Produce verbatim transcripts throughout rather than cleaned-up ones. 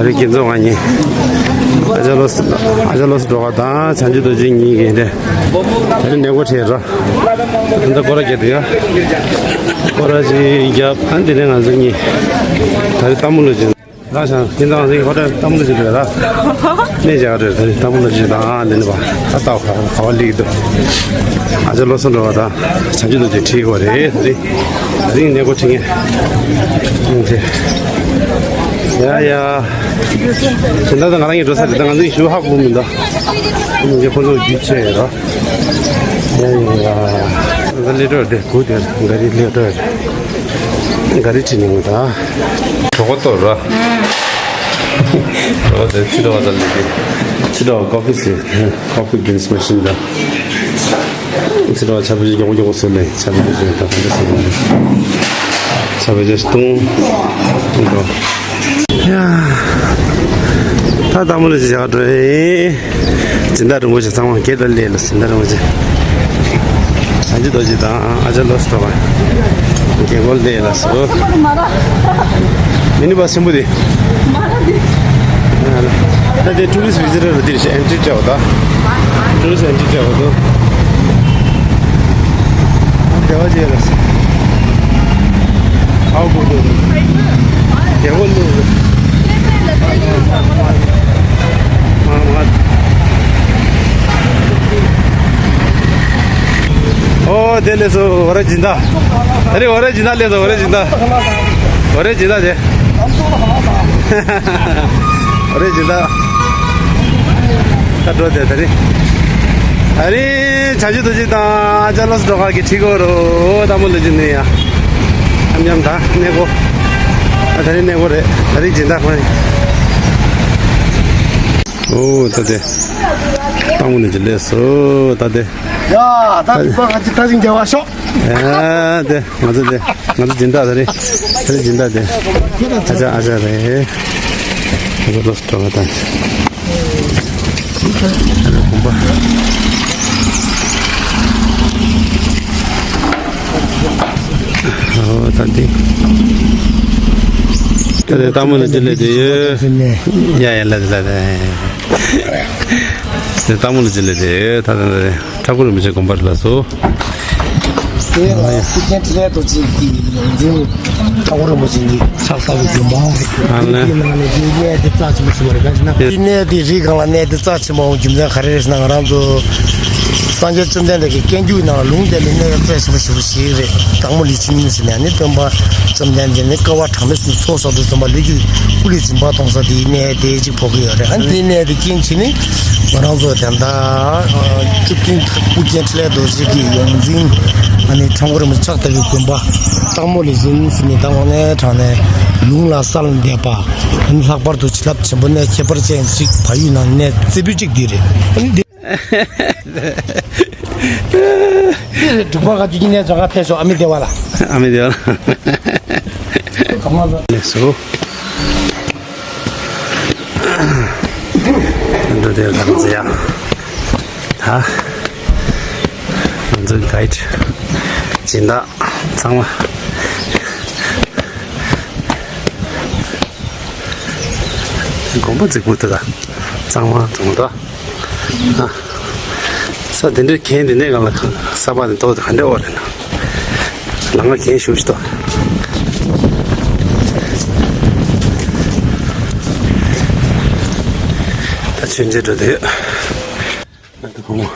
རྒན་ཚོ་ང་གཉིས། ཨ་ཅག་ལོ་སི་ཨ་ཅག་ལོ་སི་འགྲོ་བ་དང་བྱང་ཆུབ་རྡོ་རྗེ་གཉིས་ཀྱིས་དེ། ད་ནི་ནས་གོ་ཁྲིད་རོ། ད་ལྟ་སྐོར་ར་རྒྱག་དུས་ཡ། སྐོར་ར་ཅིག་རྒྱབ། ཨ་ནི་དེ་ནས་ང་ཚོ་གཉིས། ད་རེས་སྟག་མོ་ལུ་ཅིག་ར་ཤང་ཁྱིམ་ཚང་ཟིག་ཧོ་ཊེལ་སྟག་མོ་ལུ་ཅིག་རེད་ར། གནས་བྱ་རེད། ད་རེས་སྟག་མོ་ལུ་ཅིག་དང་ཨ་འདི་ནི་བ། ད་ལྟ་བ་ག་བ་ལིག་འདུག་ཨ་ཅག་ལོ་སོ་འགྲོ་བ་དང་བྱང་ཆུབ་རྡོ་རྗེ་ཁྲིད་གོ་རེད། ད་རེས་ད་རེས་ནས་གོ་ཁྲིད་ངེས། ཡ་ཡ། དེ་འདྲ་ད་ང་རང་གི་འགྲོ་ས་རེད། ད་ང་ཚོའི་ཞུ་ཧ་གོ་མི་འདུག་ཁོང་ཚོ་རྒྱུས་ཆེ་ར། ཡ་ཡ་ཡ། ད་ལས་འགྲོ་རེད། གུ་དེར་ག་རི་ལས་འགྲོ་རེད། ག་རི་ཁྲིད་ནས་ངོ་ད། གྲོགས་པོ་ཏོ་ར། གྲོགས་པོ་དེ་ཚི་ཏོ་བ་ཙལ་ལས་ཀྱི། ཚི་ཏོ་ཀོ་ཕི་སི་ཀོ་ཕི་གིན་སི་མ་ཤིན་ད། ཚི་ཏོ་ཆ་བི་ཇི་མགྱོགས་མགྱོགས་སོ་ལེ། ཆ་བི་ཇི་ད་ག་འདྲ་སོ་ལེ། ཆ་བི་ཇི་སྟོང་། ཡ། ད་ལྟ་མོ་ལ་ཅི་བྱ་འགྲོ་ཨེ། སྦྱིན་བདག་རིན་པོ་ཆེ་ཚང་མ་སྒེར་ལ་སླེབས་ལ། སྦྱིན་བདག་རིན་པོ་ཆེ། བྱང་ཆུབ་རྡོ་རྗེ་དང་ཨ་ཅག་ལོ་སི་འགྲོ་བ། རྒྱལ་སྒོ་སླེབས་ལ་སོ། མི་ནི་བ་སྲིན་པོ་དེ། ད་དེ་ཊུ་རི་སི་ཊི་བི་ཟི་ཊར་ར་དེ་རེད་ཤག་ཨེན་ཊི་རི་སྤྲད་པ་ད། ཊུ་རི་སི་ཊི་ཨེན་ཊི་རི་སྤྲད་པ་དོ། བདེ་བ་ཅན་ལ་སོ། ཨའོ་གོ་གོ། རྒྱལ་སྒོ་སླེབས། མ་མ། ཨོ་དེ་ལས་སོ། ཝ་ར་སྦྱིན་བདག་ད་རེས་ཝ་ར་སྦྱིན་བདག་སླེབས་སོ། ཝ་ར་སྦྱིན་བདག་ཝ་ར་སྦྱིན་བདག་དེ། ཝ་ར་སྦྱིན་བདག་ད་འགྲོ་དེ་ད་རེས། ད་རེས་བྱང་ཆུབ་རྡོ་རྗེ་དང་ཨ་ཅག་ལོ་སི་འགྲོ་ཁ་གི་ཁྲིད་གོ་རོ། སྟག་མོ་ལུ་ཅིག་ནས་ཡ། ཉམས་ཉམས་ད་གནས་གོ་ད་རེས་གནས་གོ་རེད། ད་རེས་སྦྱིན་བདག་ཁོ་ནི། ཨོ་ད་དེ། སྟག་མོ་ལུ་ཅིག་སླེབས་སོ་ད་དེ། ཡ། ད་དེ་པ་ང་ཅི་ད་ཅིང་རྒྱལ་བ་ཤོག་ཡ་དེ་ང་ཚོ་དེ་ང་ཚོ་སྦྱིན་བདག་ད་རེད། ད་རེས་སྦྱིན་བདག་དེ། ཨ་ཅག་ཨ་ཅག་རེད། ང་ཚོ་ལོ་སི་འགྲོ་བ་དང་། ཨ་ནི་དགོན་པ། ཨོ་ད་འདི། ད་དེ་སྟག་མོ་ལུ་ཅིག་སླེབས་དེ་ཡོད། ཡ་ཡ་ལ་དེ་ལ་དེ། དེ་སྟག་མོ་ལུ་ཅིག་སླེབས་དེ་ཡོད། ད་ད་ད་ཁྲ་ཁུ་རིན་པོ་ཆེ་དགོན་པ་རེད་ལ་སོ། དེ་ལ་ཡང་ཕུགས་རྒྱང་ཐིག་ལེ་རྡོ་རྗེ་གི་ཡོངས་འཛིན་ཁྲ་ཁོ་རིན་པོ་ཆེ་གི་ཕྱག་བཏབ་པའི་རྒྱུ་མང་རེད། ཨ་ལེ། དེའི་ནང་ནས་དེའི་གནས་དེ་རྩ་ཆེན་པོ་ཞིག་མ་རེད། ག་ཟེར་ན་དེའི་གནས་དེ་རི་སྒང་ལ་གནས་དེ་རྩ་ཆེན་པོ་འོང་རྒྱུ་མཚན་ག་རེ་རེད་ཟེར་ན། ང་རང་ཚོ་སངས་རྒྱས་བཅོམ་ལྡན་འདས་ཀྱི་སྐྱེ་རྒྱུད་ནང་ལུང་བསྟན་པའི་གནས་རྩ་ཆེན་པོ་ཞིག་རེད། སྟག་མོ་ལུས་སྦྱིན་ཟེར་ནས་ནི་སྟོན་པ་བཅོམ་ལྡན་འདས་ནི་བསྐལ་པ་གྲངས་མེད་གསུམ་ཚོགས་བསགས་དུས་ཙམ་པ་ལུས་ཀྱི་སྐུ་ལུས་སྦྱིན་པ་གཏོང་ས་དེའི་གནས་དེ་གཅིག་ཕོག་གི་ཡོད་རེད། ཨ་ནི་དེའི་གནས་དེ་རྐྱེན་བྱས་ནི་ང་རང་ཚོ་དེ་འདྲ་བཅུ་བདུན་ཕུགས་རྒྱང་ཐིག་ལེ་རྡོ་རྗེ་གི་ཡོངས་འཛིན་ཨ་ནི་ཁྲ་འགུ་རིན་པོ་ཆེ་ཕྱག་བཏབ་པའི་དགོན་པ་སྟག་མོ་ལུས་སྦྱིན་ཟེར་ནས་ད་དངོས་གནས་དྲང་གནས་ལུང་ལ་གསལ་འདེབས་པ། ཨ་ནི་ལྷག་པར་དུ་བྱིན་རླབས་ཆེན་པོ་གནས་ཁྱད་པར་ཅན་ཞིག་བལ་ཡུལ་ནང་གནས་རྩེ་ཕུད་གཅིག་འདི་རེད། ཨ་ནི་འདི། འདི་རེད། འབྲུག་པ་ག་རྒྱུ་ཀྱི་གནས་ཚོ་ག་ཕེབས་ཤོག་ཨ་མི་བདེ་བ་ལ། ཨ་མི་བདེ་བ་ལ། ལགས་སོ། འགྲོ་དེར་ལགས་ཟེར་ཡ། ད་ང་ཚོའི་གྷའིཌ་སྦྱིན་བདག་ཚང་མ་དགོན་པ་རྫིག་པོ་དེ་དང་གཙང་མ་གཙང་མ་དང་། ཨ། ས་དེ་འདྲའི་གན་དེ་ནས་གང་ལ་ས་པ་དེ་ཏོག་དེ་ག་འདྲ་འོ་རེད་ན། ལ་ང་གན་ཞུ་ཞིག་ཏོ། ད་ཆོས་མཇལ་འགྲོ་དུས། ང་ད་གོང་།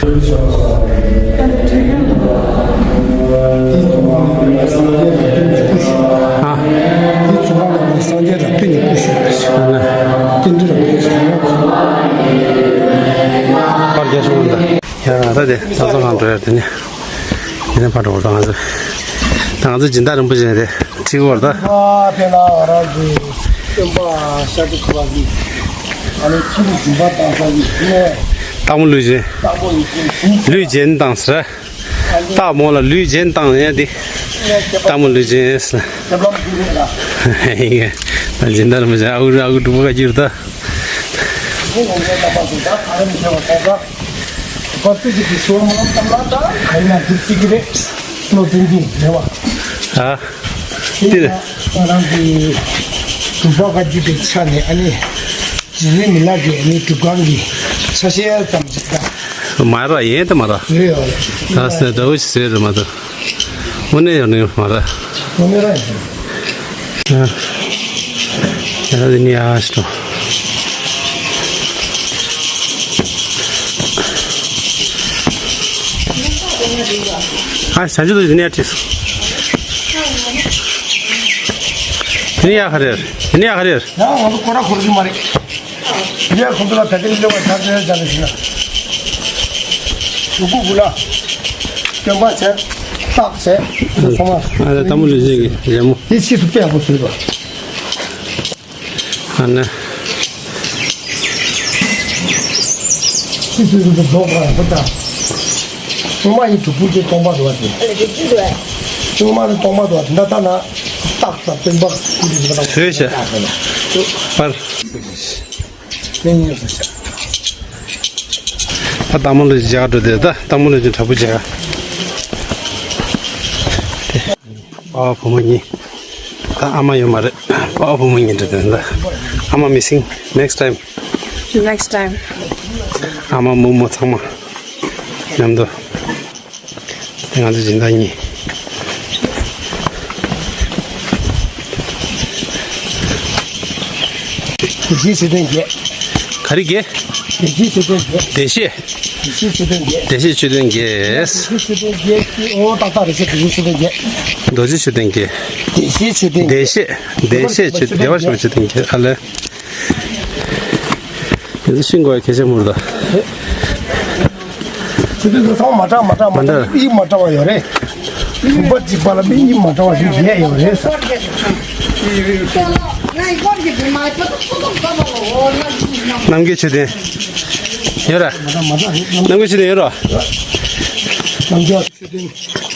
ཨ། པར་རྒྱག་སོང་ད། ཡ་ད་དེ་ས་ཚོ་གང་འགྲོ་ཡ་དེ་ནི། དེ་ནས་ཕར་འགྲོ་དང་ང་ཚོ། ད་ང་ཚོ་སྦྱིན་བདག་རིན་པོ་ཆེ་དེ་ཁྲིད་བར་ད། ཨ་དེ་ལ་ང་རང་ཚོའི་སྟོན་པ་ཤཱཀྱ་ཐུབ་པ་གིས་ཨ་ནི་ཁྱི་ལུ་སྦྱིན་པ་བཏང་ས་གི་དེ་ནས། སྟག་མོ་ལུས་སྦྱིན། སྟག་མོ་ལུས་སྦྱིན་ཟེར། ལུས་སྦྱིན་བཏང་ས། སྟག་མོ་ལ་ལུས་སྦྱིན་བཏང་ཡ་དེ། སྟག་མོ་ལུས་སྦྱིན་ཟེར། ད་སྦྱིན་བདག་རིན་པོ་ཆེ་ཨ་ཁུ་ཨ་ཁུ་སྒྲུབ་པ་ག་གྱུར་ད། ཁོ་ཁོང་ཚོའི་རྣམ་པ་ཚོ་ད་ག་རེ་མི་ཤེས་པ་ཁོང་ཚོ། ཁོ་ཚོ་གི་དེ་ཤོར་མ་གཏོང་ལ་ད་ག་ཡིན་ན་འགྲུབ་སྲིད་ཀྱི་རེད། བློ་བཙན་གྱིས་རེད་བ། ཨ། དེ་ལ་ང་རང་གི་གྲུབ་པ་བཀའ་བརྒྱུད་པའི་ཆ་ནས་ཨ་ནི། རྗེ་བཙུན་མི་ལ་གི་ཨ་ནི་སྒྲུབ་ཁང་གི་ཆ་ཤས་ཙམ་ཞིག་དང་། མ་ར་ཡན་དུ་མ་ར། རེད་ཡོད་རེད། ད་སེ་འདྲ་བོ་ཞིག་ཟེར་རེད་མ་གཏོགས། དངོས་གནས་ཡོད་ནི་མ་ར། དངོས་གནས་ར་ཡིན། ཨ། ཡ་ད་དེ་ནི་ཨ་ཤི་ཏོ། ཨ་བྱང་ཆུབ་ཏུ་དེ་ནི་ཨ་ཁྲིད་སོང་། དེ་ནི་ཡ་ག་རེ་རེད། དེ་ནི་ཡ་ག་རེ་རེད། ཡང་ང་ཚོ་སྐོར་ར་འཁོར་གྱི་མ་རེད། ཡ་ཁོང་ཚོ་ལ་ད་ལྟའི་སློབ་པ་ཆ་ཚང་ཡ་ཆ་ལ་ཞིག་ན། གཟུགས་སྐུ་དགུ་ལ། སྟོན་པ་བྱས། ཚང་མ། ཨ་ད་ལྟ་མོ་ལུས་སྦྱིན་གྱི་རྒྱལ་མོ། དེ་ཕྱིས་སུ་དཔེ་ཡག་པོ་བཟོས་པ། ཨ་ནི། ཕྱིས་སུ་རིགས་སུ་རྫོགས་པ་ཡག་པོ་དང་། ཚང་མ་ཡི་གྲུབ་ཕུག་དེ་སྟོང་པ་འགྲོ་བ་དེ། ཚང་མ་ནི་སྟོང་པ་འགྲོ་བ་དེ་འདྲ་ལྟ་ན། རྟགས་དང་སྟོན་པ་སྐུ་དེ་འདྲ་དང་། བཟོས་བྱས། པར། ད་སྟག་མོ་ལུས་སྦྱིན་མཇལ་ག་འགྲོ་དེ། ད་སྟག་མོ་ལུས་སྦྱིན་དྲག་པོ་མཇལ་ག། དེ། པ་ཕ་བུ་མོ་གཉིས། ད་ཨ་མ་ཡོད་མ་རེད། པ་ཕ་བུ་མོ་གཉིས་འགྲོ་དེ། ད་ཨ་མ་missing. Next time. Next time. ཨ་མ་མོ་མོ་ཚང་མ་མཉམ་དུ། དེ་ང་ཚོ་སྦྱིན་བདག་གཉིས། བདེ་སྐྱིད་མཆོད་རྟེན་བརྒྱད། ག་རེ་བརྒྱད། བདེ་སྐྱིད་མཆོད་རྟེན་བརྒྱད། བདེ་གཤེགས། བདེ་སྐྱིད་མཆོད་རྟེན་བརྒྱད། བདེ་གཤེགས་མཆོད་རྟེན་བརྒྱད། བདེ་སྐྱིད་མཆོད་རྟེན་བརྒྱད། ཨོ་ཏག་ཏག་རེད་ཤག་བདེ་སྐྱིད་མཆོད་རྟེན་བརྒྱད། རྡོ་རྗེ་མཆོད་རྟེན་བརྒྱད། བདེ་སྐྱིད་མཆོད་རྟེན། བདེ་གཤེགས། བདེ་གཤེགས་མཆོད། བདེ་བར་གཤེགས་པའི་མཆོད་རྟེན་བརྒྱད། ཨ་ལས། དེ་ཚོ་ཤིང་གོ་ཡ་ཁེ་ཆེ་མུར་ད། ཆུ་ཚོད་ཚང་མ་འདྲ་མ་འདྲ་མ་འདྲ་ཡིག་མ་འདྲ་བ་ཡོད་རེད། བུམ་པ་གཅིག་པ་ལ་མི་ཡིག་མ་འདྲ་བ་ཞིག་བརྒྱད་ཡོད་རེད། རྣམ་རྒྱལ་མཆོད་རྟེན་ཡོད་ར། རྣམ་རྒྱལ་མཆོད་རྟེན་ཡོད་ར། རྣམ་རྒྱལ།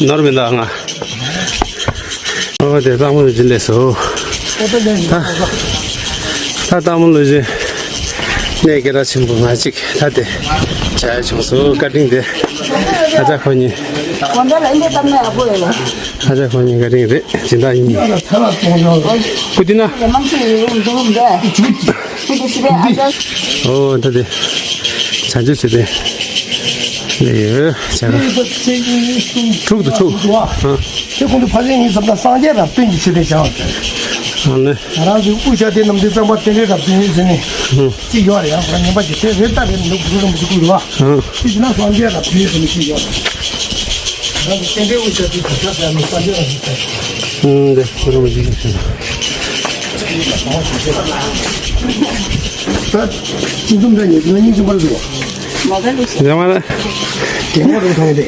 ནོར་མི་འདུག་ང་། ཨོ་དེ་སྟག་མོ་ལུས་སྦྱིན་སླེབས་སོང་། ད་ད་སྟག་མོ་ལུས་སྦྱིན་གནས་སྐད་གྲགས་ཆེན་པོ་ང་གཅིག་ད་དེ་བྱ་ཡ་བྱུང་སོང་། བཀའ་དྲིན་དེ་ཨ་ཅག་ཁོ་གཉིས། ཨ་ཅག་ཁོ་གཉིས་བཀའ་དྲིན་རེད། སྦྱིན་བདག་གཉིས། ཀུ་ཏི་ན། ཨོ་ད་དེ་བྱང་ཆུབ་མཆོད་རྟེན་ལས་ཡོད་བྱ་ག། དྲུག་ཏུ་དྲུག་ཨ། དེ་ཁོང་ཚོ་ཕ་ཆེན་ཡིན་བསམ་ན་སངས་རྒྱས་རབ་བརྟན་གྱི་མཆོད་རྟེན་བྱ་བ་དེ། ཨ་ནི། ང་རང་ཚོའི་དབུ་ཞྭ་དེ་ནམ་རྒྱུན་གཙང་པ་རྟེན་འབྲེལ་རབ་བརྟན་ཟེར་ནས་ཅིག་ཡོད་རེད། ཡང་ཁོ་རང་ངན་པ་ཅིག་དེ་རེད་ད་རེད་འདུག་གུ་རུ་རིན་པོ་ཆེ་སྐུ་རུ་བ། དེ་བྱས་ན་སངས་རྒྱས་རབ་བརྟན་ཟེར་ནས་ཅིག་ཡོད་རེད། ང་ཚོ་རྟེན་འབྲེལ་དབུ་ཞྭ་དེ་གུ་ཞྭ་ཟེར་ནས་སངས་རྒྱས་རབ་བརྟན། ཨུམ་དེ་གུ་རུ་རིན་པོ་ཆེ་སྐུ་རུ། ད་ཅི་འཛུམ་འདྲ་ཉེ་དུ་ན་སྙིང་རྗེ་པར་འདུག་ཡ་མ་ན། རྒན་མོ་རུ་ཐང་དེ།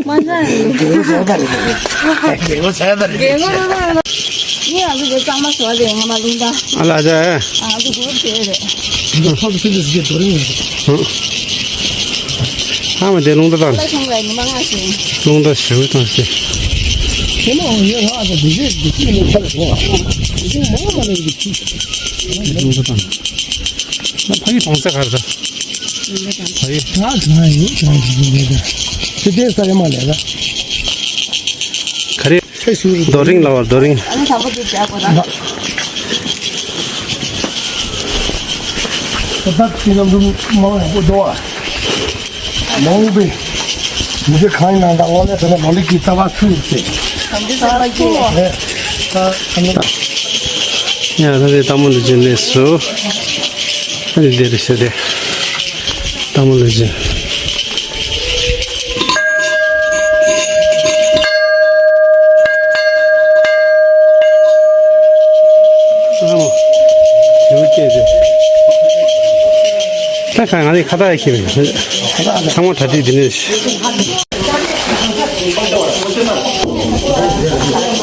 མ་ན། རྒན་མོ་ཟོ་ད་རེད། རྒན་མོ་ཟོ་ད་རེད། ངས་ང་ཚོ་དེ་གཙང་མ་ཟོ་དེ་ང་མ་ལུང་ད། ཨ་ལ་ཇ། ཨ་ང་ཚོ་གུ་རུབ་བྱས་རེད། འདི་ཕག་གི་ཕི་འདི་ཟིག་རྡོ་རིང་རེད། ཨ་མ་དེ་ལུང་ད་དང་། ལ་ཆང་ར་ཉི་མ་ལྔ་ཞིག་ལུང་ད་ཞེ་པོ་དང་ཞེ། དེ་མ་འོང་ཡོད་ང་ཚོ་འདི་ཞིག་འདི་ཞིག་ལས་ཁྱབ་སོང་། འདི་ཞིག་མ་མ་ལས་འདི་ཞིག་ལུང་ད་དང་། ཕ་གི་གྲོང་གསེབ་ག་རེ་ད། ཕ་གི། ད་གང་ཡོད་གང་ཞིག་ཡོད་ད། ཁྱེད་དེ་ས་ཡ་མ་ལས་ད། ག་རེ། ཕེ་སུ་རྡོ་རིང་ལ་བར་རྡོ་རིང་། ཨ་ནི་དང་པོ་དེ་བྱ་དགོས་ད། ད་ད་ཁྱེད་རྣམ་པ་མང་ཡག་པོ་འདུག་ཨ། མང་པོས་མི་ཚེ་གང་ཡིན་ན་ད་དངོས་གནས་དྲང་གནས་ལོ་ལེགས་ཀྱི་རྩ་བ་ཚུགས་ཟེར། ད་ད་ད་ད། ཡ་ད་དེ་སྟག་མོ་ལུས་སྦྱིན་སླེབས་སོང་། ཨ་ནི་དེ་རེད་ཤག་དེ། སྟག་མོ་ལུས་སྦྱིན། ཨ་མོ། ཡོད་སྐད་དེ། ད་ཁ་ང་ནི་ཁ་བཏགས་ཡ་ཁྱེར་མེད། ཚང་མ་གྲ་སྒྲིག་འདི་ནས།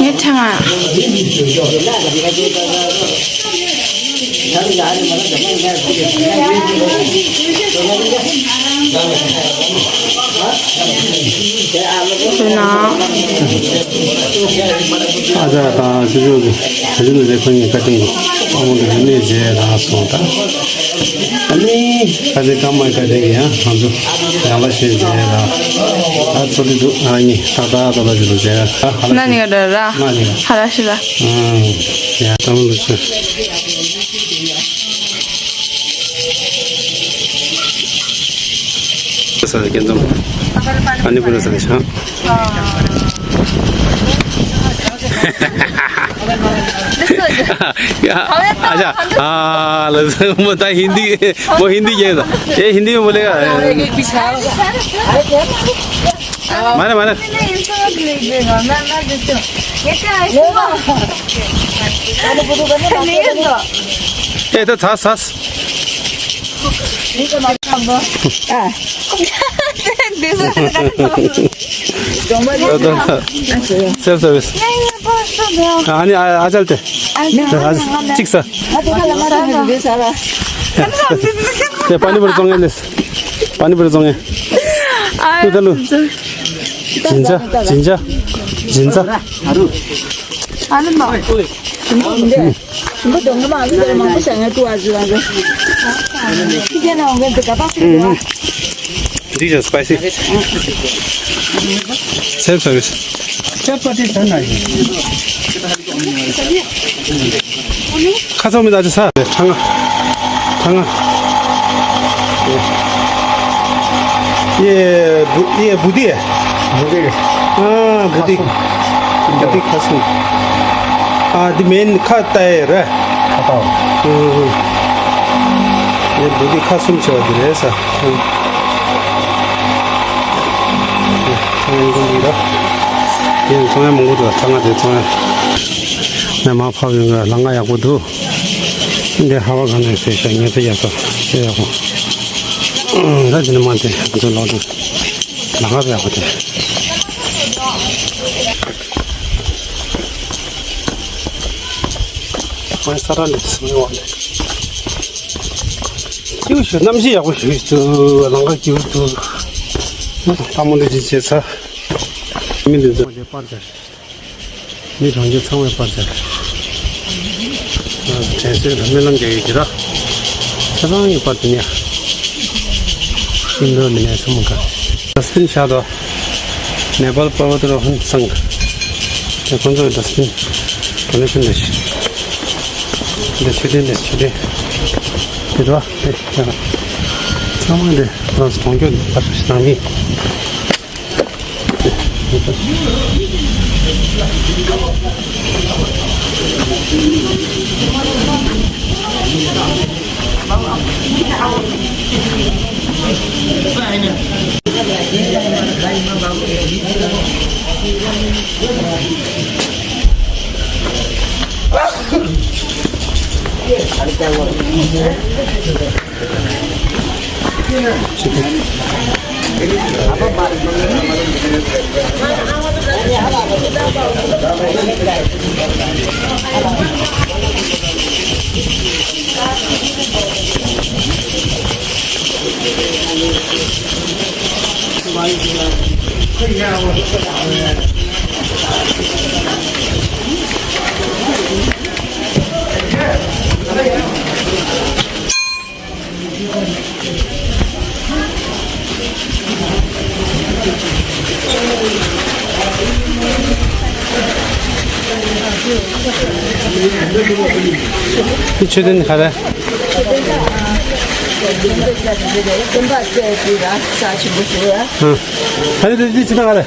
ངས་ཁྲང་ང་། ཨ་ཅག་དང་ཅོ་ཅོ་གི་ད་ཅི་ནས་ཁོ་གཉིས་བཀའ་དྲིན་གྱིས་ཨ་མོ་གི་རིག་གནས་མཇལ་རག་སོང་ད། ཨ་ནི་ཁ་ཆེ་སྐར་མ་བཀའ་དྲིན་གྱིས་ཡང་ང་ཚོ་ཡང་ལ་ཞེས་མཇལ་རག་ད་ཚོ་དེ་འདུག་ཨ་ནི་ཏག་ཏག་ཏག་ཏག་ཅིག་ལ་མཇལ་རག་ཧ་ལ་ན་ནི་ག་འདྲ་ར། ན་ནི་ག་ཧ་ལ་ཤི་ལ། ཨང་། ཡ་ད་མོ་ལུ་ཆུ། ས་རྒྱལ་འཛོམས། ཨ་ནི་པུ་ར་ས་རེ་ཤང་། ཡ། ཨ་ཅག་ཨ་ལ་མོ་ད་ཧིན་དི་མོ་ཧིན་དི་རྒྱལ་ད། ཨེ་ཧིན་དི་མོ་ལེ་ག་མ་རེད་མ་རེད། ཨེ་ད་ཚ་ཚ། self service. ཨ་ནི་ཨ་ཅལ་ཏེ། གཅིག་ས། དེ་པ་ནི་པུར་བཙོང་ངེ་ལེས། པ་ནི་པུར་བཙོང་ངེ། ལུ་ད་ལུ། ཇིན་ཇ་ཇིན་ཇ་ཇིན་ཇ། ཨ་ནི་མ། འདི་ཀྱང་spicy། self service། ཁ་ཚོ་མི་ད་ཅི་ས། ཐང་ང་ཐང་ང་། ཡེ་བུ་ཡེ་བུ་དི། བུ་དི། ཨ་བུ་དི། བུ་དི་ཁ་སུ། ཨ་འདི་མེན་ཁ་ཏའི་རེད། ཁ་ཏའོ། ཨུ། ཨུ། ཨུ། འདི་འདི་ཁ་གསུམ་བྱས་པ་འདི་རེད་ས། ཨུ། ཚོང་ཡང་འདི་ར། འདི་ཚོང་ཡང་མང་པོ་འདུག་ལྷ་ང་དེ་ཚོང་ཡང་། ནས་མ་ཕབ་ཡོང་གི་ལྷ་ང་ཡག་པོ་འདུག་འདི་ཧ་བ་ག་ནས་ཟེར་ཤག་ངེད་ཚོ་ཡག་ས་ཤེས་ཡག་པོ། ད་འདི་ནས་མ་དེ་ང་ཚོ་ལོག་དུ་ལྷ་ང་ཡག་པོ་དེ། ང་ས་ར་ལས་སུ་མི་བ་ལས། སྐྱིད་པོ་ཞིག་གནམ་གཤིས་ཡག་པོ་ཞིག་འདུག་ལམ་ཁ་སྐྱིད་པོ་འདུག་ལྷ་མོ་ལུས་སྦྱིན་བྱེད་ས། མི་འདི་ཚོ་ལས་པར་བྱ། མི་གྲོང་ཁྱེར་ཚང་བའི་པར་བྱ། དྲན་གསོའི་ར་སྨོན་ལམ་རྒྱག་ཡོད་ཀྱི་ར། ཆ་ཚང་གི་པར་དེ་ནས། ཨིན་དོ་འདི་ནས་ཚང་མ་ག་ཌ་སི་པིན་བཞག་འདུག་ནེ་པཱལ་པར་བ་ཏི་རོ་ཧན་སང་། དེ་ཁོང་ཚོའི་ཌ་སི་པིན། ཌོ་ནེ་ཤན་རེད། འདི་མཆོད་རྟེན་རེད་མཆོད་རྟེན། དེ་རོ། དེ་ཡང་། ཚང་མ་འདི་ཕ་རན་སི་གྲོང་ཁྱེར་ནས་ཕར་ཞིག་གནང་མི། འདི་མཆོད་རྟེན་ག་རེ། སྟོན་པ་བཅས་ཀྱི་ར་ས་ཆེན་པོ་ཞིག་ར། ཨ་ནི་འདི་འདི་ཅི་ལྟ་ག་རེ།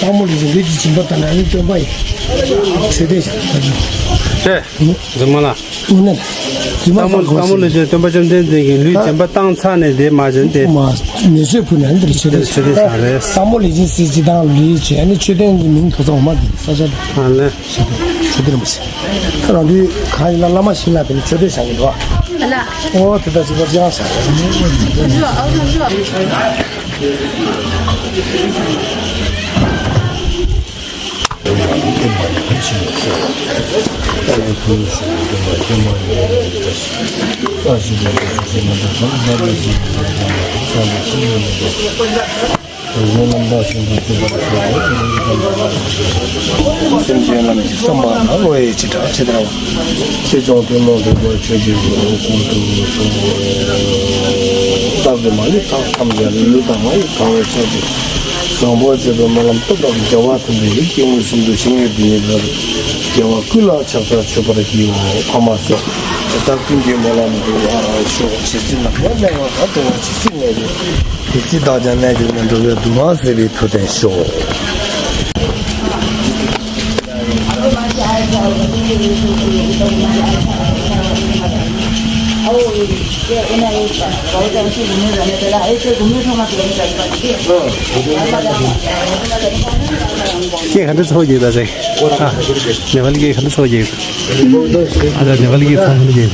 སྟག་མོ་ལུས་སྦྱིན་ལུས་ཀྱི་སྦྱིན་པ་དང་ནི་སྟོན་པ་ཡི་མཆོད་རྟེན་བཞག་པ་ཡིན། ཨེ། རྫུན་མ་ལ། དངོས་གནས་ལ། རྫུན་མ་སྟག་མོ་སྟག་མོ་ལུས་སྦྱིན་སྟོན་པ་བཅོམ་ལྡན་འདས་ཀྱིས་ལུས་སྦྱིན་པ་བཏང་ཚར་ནས་དེ་མ་བྱིན་ཏེ། མ་མེ་གསོད་ཕུལ་ནས་འདིར་མཆོད་རྟེན་བཞག་རེད། སྟག་མོ་ལུས་སྦྱིན་ཟེར་ཅི་དང་ལུས་བྱས་ནས་མཆོད་རྟེན་གྱི་མིང་ཐོགས་ཙམ་འོ་མ་འདི་ས་ཆ་འདི། ཨ་ལེ། མཆོད་རྟེན་མ་ཟེར། ཁ་རང་དུས་གང་ཡིན་ན་བླ་མ་ཞིག་ལ་དེ་ནི་མཆོད་རྟེན་བཞག་གི་འདུག་ཨ། ཨོ་དེ་ལྟ་ཅིག་པ་ཅི་ཡང་བཞག་རེད། སེམས་ཅན་རྣམས་ཀྱི་བསམ་པ་ན་བློ་ཡི་བྱེ་བྲག་ཕྱེ་བྲལ་བ། ཆེ་ཆུང་ཐུན་མོང་མཐུན་པར་ཆོས་ཀྱི་སྒོ་ནས་གོང་དུ་སོང་། རྟག་ཏུ་མ་ལུས་ཐབས་ཐམས་ཅད་ལུས་དང་ངག་ཡིད་དང་བས་ཆོག་ཅིང་། བཟང་པོ་སྤྱོད་པའི་སྨོན་ལམ་སྟོབས་དང་རྒྱལ་བ་མཐུན་པའི་སྐྱེས་བུ་གསུམ་དུ་ཞིང་ངེར་འདི་ཉིད་ལ། རྒྱལ་བ་ཀུན་ལ་ཕྱག་འཚལ་མཆོད་པར་བགྱིའོ། ཕ་མ་སོགས་བདག་ཀུན་གྱི་སྨོན་ལམ་འགྲུབ་པར་ཤོག་ཇི་སྲིད་ནམ་མཁའི་མེ་འོད་དང་འགྲོ་བ་ཇི་སྲིད་གནས་པའི། དེ་སྲིད་བདག་ཀྱང་གནས་གྱུར་ནས་འགྲོ་བའི་སྡུག་བསྔལ་སེལ་བའི་མཐུ་ལྡན་ཤོག་ཁྱེད་ག་འདྲ་ཚོར་གྱི་ད་ཟེར། ཨ། ནེ་པཱལ་གྱི་ག་འདྲ་ཚོར་གྱི། ཨ་ད་ནེ་པཱལ་གྱི་ཚོར་ག་འདྲ་གྱི།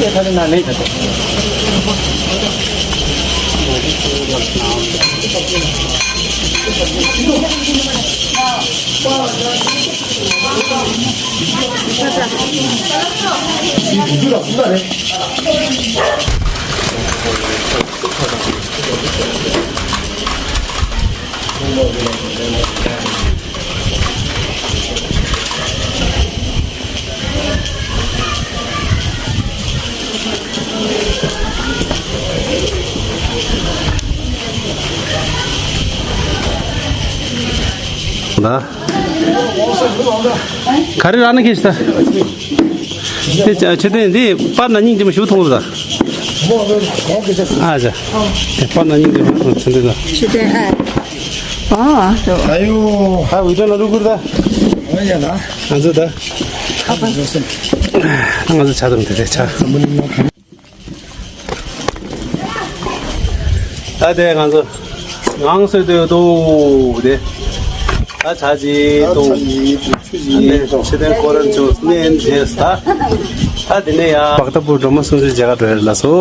ད། ག་རེ་རག་ན་ཁེ་ཤི་ད། དེ་ཆ་ཆེ་དེ་འདི་པར་ན་སྙིང་རྗེ་མོ་ཞུ་ཐུང་ལ་ད། ཨ་ཅག་དེ་པར་ན་སྙིང་རྗེ་མོ་ཆེ་དེ་ལ། ཆེ་དེ་ཨ། ཨ་ཨ་ཡོ། ཨ་འུ་ཅག་ལ་རུ་གུར་ད། ཨ་ཡ་ད། ང་ཚོ་ད། ཨ་ང་ཚོ་ཆ་དམ་དེ་རེད་ཆ། ད་དེ་ང་ཚོ་ངང་སོད་དུ་འདུག་དེ། ད་ཆ་ཅི་འདུག་ཆུ་ཅི་ཆུ་དེ་ཁོ་རང་ཚོ་གནས་མཇལ་ད། ད་དེ་ནས་ཡ་བག་ད་པུར་སྒྲོལ་མ་སུམ་ཅུའི་མཇལ་ཁ་འགྲོ་ཡ་ལ་སོ།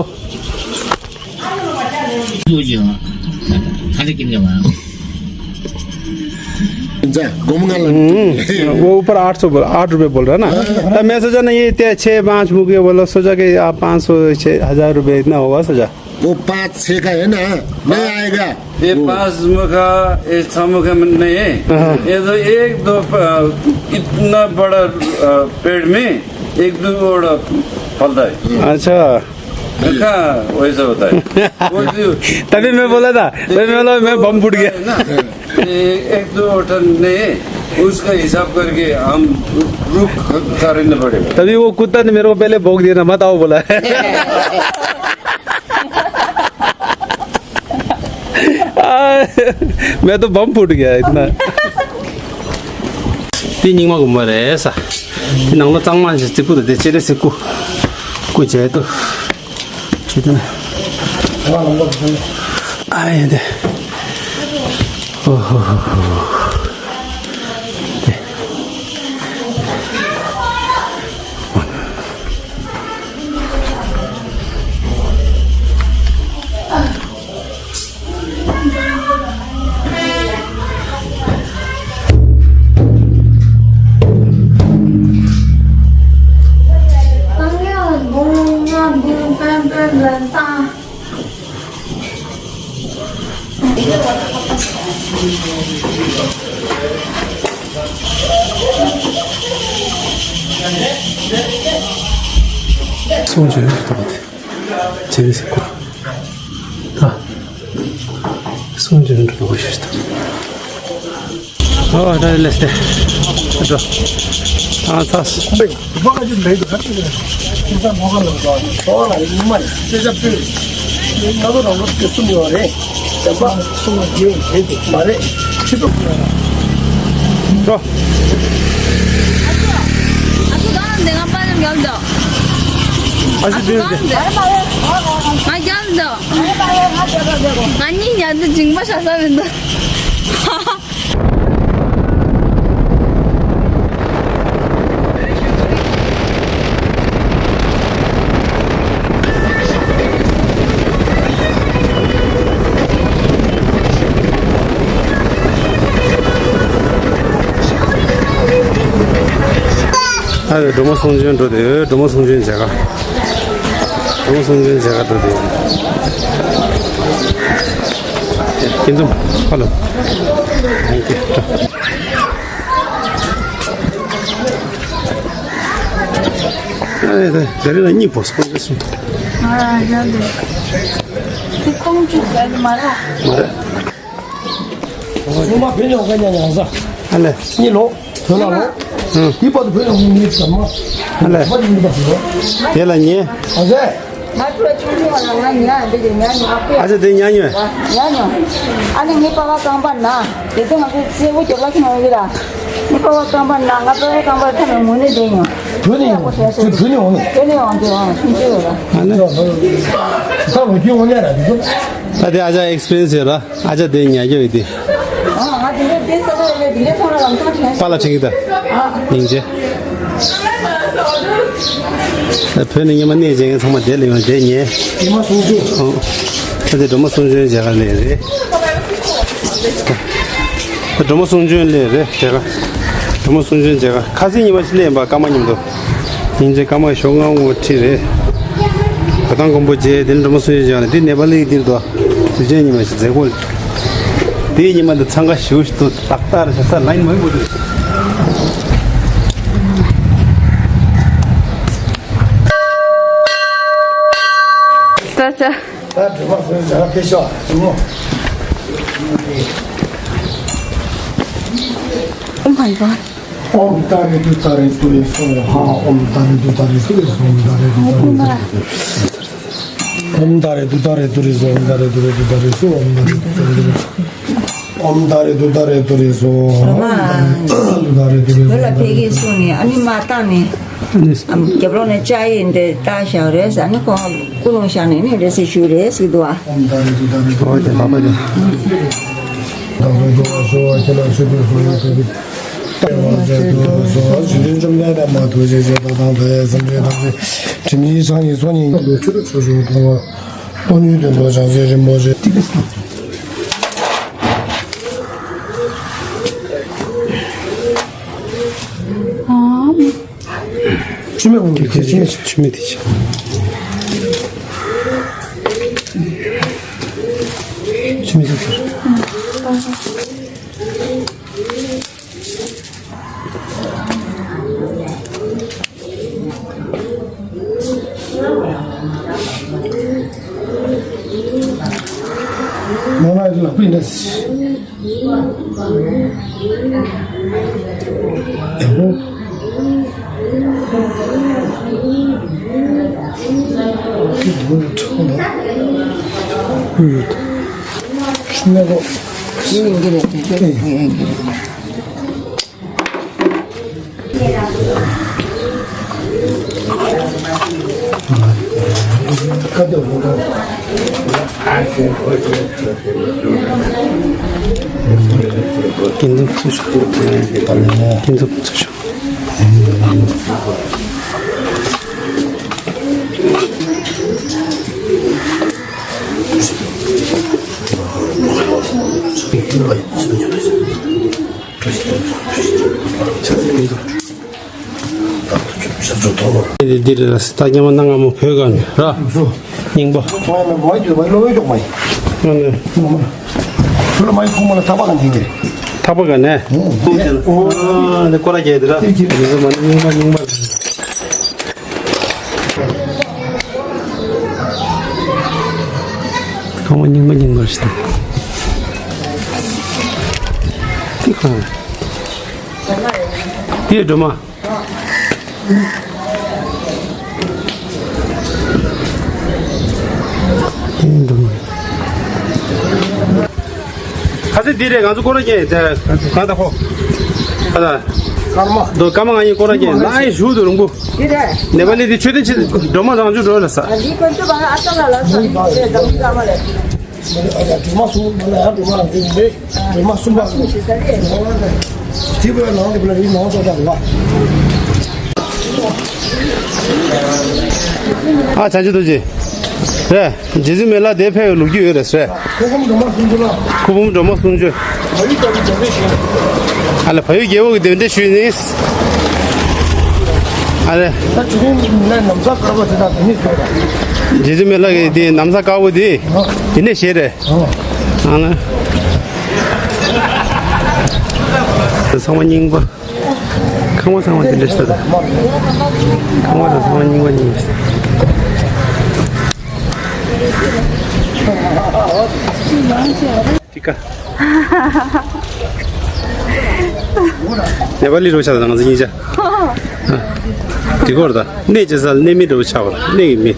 ད་ལྟ་ཀིན་ག་བ། वो ऊपर आठ सौ बोल, आठ रुपए बोल रहा ना। तो मैं सोचा ना, ये इतने छः पाँच मुके बोला, सोचा कि आप पाँच सौ छः हज़ार रुपए इतना होगा सोचा। वो पाँच छः का है ना, नहीं आएगा। ये वो पाँच मुखा, ये छः मुखा में नहीं है। हाँ। ये तो एक दो प-, इतना बड़ा, अ, पेड़ में एक दो बड़ा फलता है। अच्छा। कहाँ वैसा होता है? वो जो तभी मैं बोला था, तभी मैं बोला, मैं बम फूट गया। है ना? ये एक दो टन नहीं, उसका हिसाब करके हम रुख खरीदना पड़ेगा। तभी वो कुत्ता ने मेरे को पहले भोंक दिया ना, मत आओ बोला। आ, मैं तो बम फूट गया इतना। དེ་རྙིང་མ་དགོན་པ་རེད་ས། དེ་ནང་ལ་གཙང་མ་ཞིག་རྩིག་པོ་དང་དེ་ལྕེ་རེ་སི་ཀུ། ཀུ་བྱས་ཏོ། ཆེ་དོན། ཨ་ཡ་དེ། ཨོ་ཧོ་ཧོ་ཧོ། དེ། སོང་ཆེན་ཏོ་དེ། ཆེན་སི་ཀོ། ཨ། སོང་ཆེན་ཏོ་ཞིག་ཏོ། ཨོ་ད་ལེ་སྟེ། འགྲོ། ཨ་ཚ། འགྲོ། ང་གཉིས་ཉལ་དུ་འཇིང་པ་ཤ་ས་མི་འདུག་ཨ་རེ། སྒྲོལ་མ་གསུང་ཆོས་འགྲོ་དེ། སྒྲོལ་མ་གསུང་ཆོས་མཇལ་ཁ། སྒྲོལ་མ་གསུང་ཆོས་མཇལ་ཁ་འགྲོ་དེ། ཀུན་འཛོམས་ཧ་ལོ། ཨ་རེ། ད་ག་རེ་ལ་གཉིས་པོ་སོང་ཟེར་སོང་། ང་རང་ཡང་འདི་ཁོང་ཅིག་ག་རེ་མ་ར། མ་རེད། ངོ་མ་བོད་ལྗོངས་དཀའ་ཉག་ཉག་ས། ཨ་ལེ། གཉིས་ལོ། བོད་ལ་ལོ། ཨང་། དེ་བར་དུ་བོད་ལྗོངས་མི་ཚང་མ། ཨ་ལེ། མ་དེ་མི་པ་ཟེར་རོ། དེ་ལ་ཉེ། ཨ་ཟེ། ང་ཁྱོད་ཆུང་ཆུང་བ་ལ་ང་ཉལ་འདི་གི་ཉལ་ཉོ་ཨ་ཕས། ཨ་ཅག་དེ་ཉལ་ཉོས། ཉལ་ཉོ། ཨ་ནི་ངའི་པ་ཕ་རྐང་པ་ན། དེ་ཚོ་ང་ཚོའི་སེར་པོ་རྒྱབ་ལ་ཁྱོད་ཡོང་གི་ལ། ངའི་པ་ཕ་རྐང་པ་ན། ང་པ་ཕ་རྐང་པ་ཐམས་ངོ་ནས་བསྡད་ཉོ། བོད་ནས་ཡོང་། བོད་ནས་ཡོང་། བོད་ནས་ཡོང་དེ་ཡོང་ཆུང་ཆུང་ཡོད་ལ། ཨ་ནི། ད་ལོ་རྒྱུས་ངོ་ནས་ར་དེ་ཚོ། ད་དེ་ཨ་ཅག་ཨེགས་པི་རི་ཡན་སི་ཡོད་ར། ཨ་ཅག་དེ་ཉལ་རྒྱུ་ཡོད་དེ། ཨ་ང་དེ་འདྲའི་དེ་ས་ས་རེད། དེ་འདྲའི་ཚོང་ར་ལམ་སང་དྲན། པཱ་ལགས་དྲན་གི་ད། ཨ། སྙིང་རྗེ། ད་བོད་ནས་སྔོན་མ་གནས་མཇལ་མཁན་ཚང་མ་དེ་ལ་ཡོང་། དེ་ཉལ། སྒྲོལ་མ་གསུང་ཆོས། ཨོ། ད་དེ་སྒྲོལ་མ་གསུང་ཆོས་མཇལ་ཁ་ལས་རེད། ད་སྒྲོལ་མ་གསུང་ཆོས་ལས་རེད་མཇལ་ཁ། སྒྲོལ་མ་གསུང་ཆོས་མཇལ་ཁ། ཁ་སང་ཉི་མ་ཞིག་སླེབས་པ། སྐར་མ་མཉམ་དུ། སྙིང་རྗེ། སྐར་མ་ཞོགས་སྔ་པོ་ཁྲིད་རེད། བོ་ཐང་མགོན་པོ་མཇལ། དེ་ནས་སྒྲོལ་མ་གསུང་ཆོས་མཇལ་ནས། དེ་ནེ་པ་ལི་འདིར་དུ་དུས་ཆེན་ཉི་མ་ཞིག་མཛད་སྒོ། དེའི་ཉི་མ་འདི་འཚང་ཁ་ཞེ་པོ་ཞིག་འདུག་ཏག་ཏག་རེད། ཞག་ས་ལ་ཡིན་མ་ཡིན་པོ་འདུག་ད་ཆ། ད་སྒྲོལ་མ་གསུང་ཆོས་ཕེབས་ཤོག་ཨ་ནི། Oh my God. ཨོཾ་ཏཱ་རེ་ཏུཏྟཱ་རེ་ཏུ་རེ་སྭཱ་ཧཱ། ཨོཾ་ཏཱ་རེ་ཏུཏྟཱ་རེ་ཏུ་རེ་སྭཱ་ཧཱ། ཨོཾ་ཏཱ་རེ་ཏུཏྟཱ་རེ་ཏུ་རེ་སྭཱ་ཧཱ། ཨོཾ་ཏཱ་རེ་ཏུཏྟཱ་རེ་ཏུ་རེ་སྭཱ་ཧཱ། ཨོཾ་ཏཱ་རེ་ཏུཏྟཱ་རེ་ཏུ་རེ་སྭཱ་ཧཱ། ཨོཾ་ཏཱ་རེ་ཏུཏྟཱ་རེ་ཏུ་རེ་སྭཱ་ཧཱ། ཨོཾ་ཏཱ་རེ་ཏུཏྟཱ་རེ་ཏུ་རེ་སྭཱ་ཧཱ། བོད་ལ་ཕེབས་ཀྱིན་སོང་ནས་ཨ་ནི་མ་བཏང་ནས། ཨ་ནི། ཨམ་རྒྱབ་ལོགས་ནས་ལྕགས་ཡིག་འདི་བཏགས་བཞག་རེད། ཨ་ནི་ཁོང་ཀུན་སློང་བཞག་ནས་ནི་རེ་ཟེར་ཞུ་རེད་ཟེར་གྱི་འདུག་ཨ། ཨོཾ་ཏཱ་རེ་ཏུཏྟཱ་རེ་ཏུ་རེ། ཨོ་དེ་ལགས་པ་དེ། བདག་སོགས་སྐྱོབ་པར་ཤོག་ཁྱེད་ལ་མཆོད་པའི་གསོལ་བ་འདེབས། ལྟ་བ་མཛད་དུ་གསོལ། རྗེ་བཙུན་བཅོམ་ལྡན་འདས་མ་ཐུགས་རྗེ་ཆེ། བདག་དང་མཐའ་ཡས་སེམས་ཅན་ཐམས་ཅད་དྲིན་ཅན་སངས་རྒྱས་ཚོགས་གཉིས་ཀྱི་ལུས་ཆོས་སུ་ཞུགས་གཏོང་བ། སྟོང་ཉིད་དོན་རྟོགས་བྱང་སེམས་རིན་པོ་ཆེ། མཆོད་མེ་འོང་གི། མཆོད་མེ། མཆོད་མེ་དེ་ཆེ། མཆོད་མེ་དེ་ཆེ། མ་མ་ལ་པི་ནས། ཀུན་རྫོབ་ཚུལ་ཤོག་ཀུན་རྫོབ་ཚུལ་ཤོག་འདི་འདི་རེད། ད་སྙམ་མ་ན་ང་མོ་བོད་ག་ནས་ར། སྙིང་པོ། ཐག་པ་ག་ནས། ཨ་འདི་སྐོར་ར་རྒྱས་འདི་ར། མི་ཚོ་མ་ནི་སྙིང་པ་སྙིང་པ། ཁང་བ་རྙིང་པ་རྙིང་པ་ཞིག་དང་། འདི་ཁང་། འདི་སྒྲོལ་མ། འདི་སྒྲོལ་མ། ཁ་སང་འདི་རེད། ང་ཚོ་སྐོར་ར་རྒྱས་དེ་གང་ལྟ་ཧོ། ཨ་ད། སྐར་མ། དོ་སྐར་མ་ང་གཉིས་སྐོར་ར་རྒྱས་ལ་ཡི་ཞུ་དུ་རུང་པོ། འདི་རེད། ནེ་པ་ལི་འདི་མཆོད་རྟེན་ཆེ། སྒྲོལ་མ་རང་བྱུང་སྒྲོལ་ལ་ས། ཨ་འདི་ཀོན་ཏུ་བ་ཨ་ཙ་ལ་ལ་ས་འདི་རེད། འདི་མི་ཀ་མ་རེད། སྒྲོལ་མ་གསུམ་མ་ལ་ཡང་སྒྲོལ་མ་རང་བྱུང་འདི་རེད། སྒྲོལ་མ་གསུམ་པ། གསུམ་ཞིག་ས་རེད། སྒྲོལ་མ་རེད། སྒྲིབ་པའི་ནང་དུ་ལ་རིགས་ནང་དུ་དང་བ། ཨ་བྱང་ཆུབ་རྡོ་རྗེ། རེད། རྗེ་བཙུན་མི་ལ་དེ་ཕེབས་པའི་ལོ་རྒྱུས་ཡོད་རེད་ཟེར། ཁོ་ཁོམ་སྒྲོལ་མ་གསུང་ཆོས་ལ། ཁོ་ཁོམ་སྒྲོལ་མ་གསུང་ཆོས། བལ་ཡུལ་རྒྱལ་པོའི་གདན་འདྲེན་ཞུས། ཨ་ལས་བལ་ཡུལ་རྒྱལ་པོ་གི་གདན་འདྲེན་ཞུས་ནས། ཨ་ལས། ད་ཆུ་ཁོང་ལ་ན་བཟའ་དཀར་པོ་དེ་དང་དེ་ནས་བྱོས་ར། རྗེ་བཙུན་མི་ལ་གི་དེ་ན་བཟའ་དཀར་པོ་དེ། དེ་ནས་བཞེས་རེད། ཨ་ལས། ཚང་མ་རྙིང་པ། ཁང་བ་ཚང་མ་དེ་འདྲ་ཞིག་ད། ཁང་བ་དང་ཚང་མ་རྙིང་པ་རྙིང་པ་ཞིག་ཏི་ཀ། ནེ་པ་ལི་རོ་ཆ་དང་ང་ཚོ་གཉིས་ཆ། དེ་གོར་ད་གནས་ཅི་ས་གནས་མི་རོ་ཆ་བར་གནས་ཀྱི་མི།